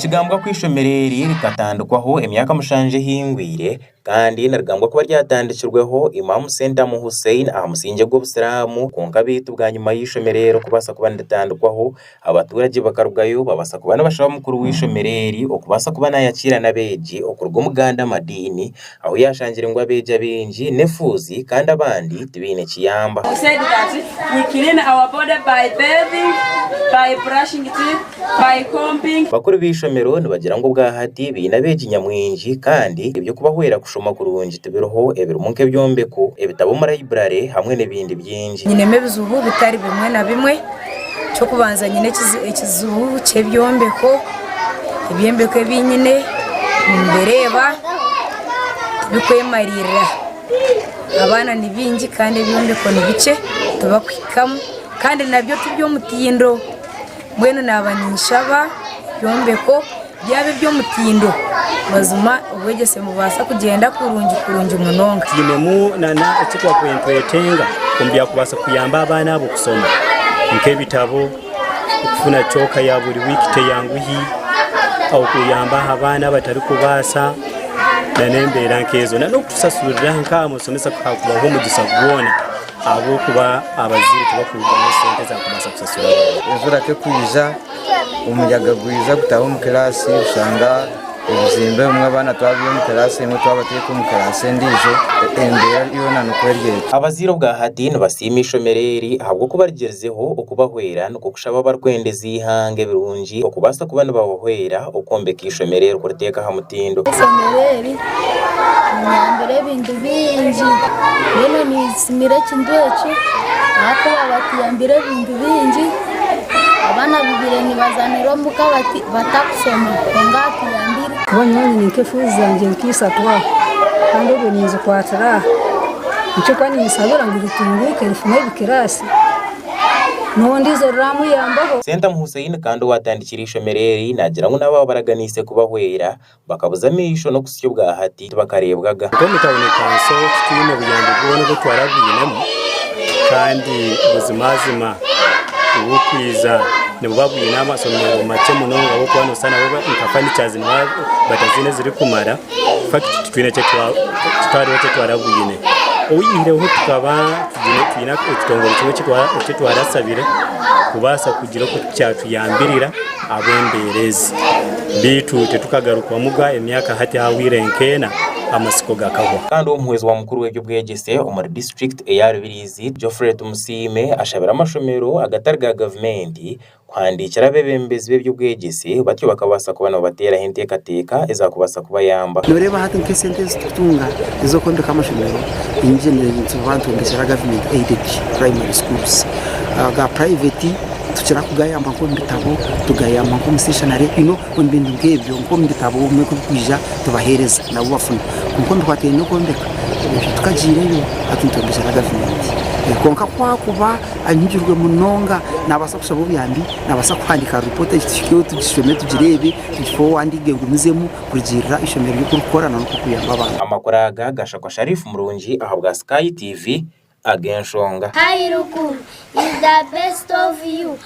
Nikigambwa ku eishomero eri rikatandikwaho emyaka mushanju ehingwire kandi nirigambwa kuba ryatandikirweho Imam Sentamu Hussein aha musingye gw'obusiraamu kwonka beitu bwanyima y'eishomero eri kubaasa kuba niritandikwaho abaturage bakarugayo babaasa kuba nibashaba mukuru w'eishomero eri okubaasa kuba nayakiira n'abeegi okuruga omu gandi amadiini ahu yaashangire ngu abeegi abaingi n'efuuzi kandi abandi tibaine kiyamba. We said that we clean our body by bathing, by brushing teeth, by combing. Bakuru b'eishomero nibagira ngu obwahati baine abeegi nyamwingi kandi eby'okubahwera kushoma kurungi tibiriho ebirimu nk'ebyombeko, ebitabo omu raiburare hamwe n'ebindi bingi. Nyinemu ebizibu bitari bimwe na bimwe. Eky'okubanza nyine ekizibu ky'ebyombeko, ebyombeko ebi nyine nimbireeba tibikwemarira. Abaana ni baingi kandi ebyombeko ni bikye tibakuhikamu kandi nabyo tiby'omutindo. Mbwenu naaba ninshaba ebyombeko byaba eby'omutindo mazima obwegyese nibubaasa kugyenda kurungi kurungi munonga. Twinemu nana eki twakubaire nitwetenga omu byakubaasa kuyamba abaana abo kusoma nk'ebitabo, okufuna cooka ya buri wiiki teyanguhi, okuyamba aha baana abatarikubaasa nana embeera nk'ezo nana okutusasurira nk'aha musomesa ku haakubaho omugisha gwona ahabw'okuba abazaire tibakurugamu esente ezakubaasa kusasura abaana. Enjura ku ekwija, omuyaga gwija gutaaha omu kiraasi oshanga ebizimbe ebimwe abaana twabiiha omu kiraasi emwe twabateeka omu kiraasi endiijo, embeera yoona nikwo eri etyo. Abazaire obwahati nibasiima eishomero eri ahabw'okuba rigyerizeho okubahwera nikwo kushaba abarikwendeza eihanga ebirungi okubaasa kuba nibabahwera okwombeka eishomero eri kuriteeka aha mutindo. Eishomero eri rinyambire ebintu bingi mbwenu ninsimira ekintu eki ahakuba batuyambire ebintu bingi abaana babaire nibazanira omuka batakushoma kwonka atuyambire. Kuba nyowe nyine nk'efuuzi zangye nk'eishatu aho kandi obwe ninzikwatira aha nikyo kuba ninshabira ngu ritunguuke rifune ebikiraasi n'ondiijo riramuyambaho. Sentamu Hussein kandi owatandikire eishomero eri naagira ngu n'abaaba baraganiise kubahwera bakabuza amaisho n'okuhitsya obwahati tibakareebwaga. Nk'omu tawuni kanso titwine buyambi bwona obu twarabwinemu kandi buzimazima oburikwija nibuba bwine amasomero makye munonga ahabw'okuba nooshusha nabo nka furnitures nibaba bataziine ezirikumara infact titwine tihariho eki twarabwine. Oyihireho tukaba twine ekitongore kimwe eki twarasabire kubaasa kugira oku kyatuyambirira ahabw'embeera ezi. Beitu titukagarukwamuga emyaka hati ahahweire nk'ena amatsiko gakahwa. Kandi omuhwezi wa mukuru w'eby'obwegyese omuri disiturikiti eya Rubirizi, Geoffrey Tumusiime ashabire amashomero agatari ga gavumenti kuhandiikira abeebembezi b'eby'obwegyese batyo bakabaasa kuba nibabateeraho enteekateeka ezaakubaasa kubayamba. Nooreeba hati nk'esente ezi turikutunga ez'okwombeka amashomero, nyingi nituba nitwombekyera gavumenti aided primary schools. Aga private tukira kugayamba nk'omu bitabo, tugayamba nk'omu stationery, you know omu bintu nk'ebyo nk'omu bitabo obumwe ku birikwija tubaheereza nabo bafuna. Kwonka omu bikwatiraine n'okwombeka, ebyo tikagiireyo hati nitwombekyera gavumenti. Kwonka ku akuba anyigirwe munonga nabaasa kushaba obuyambi, nabaasa kuhandiika ripoota egi tuhikeho tugishome tugireebe tugifowandiinge egumizemu kurugiirira eishomero rye oku ririkukora n'oku ririkuyamba abantu. Amakuru aga gashakwa Sharif Murungi ahabwa Sky TV ag'enshonga. Hi Rukuru is the best of you.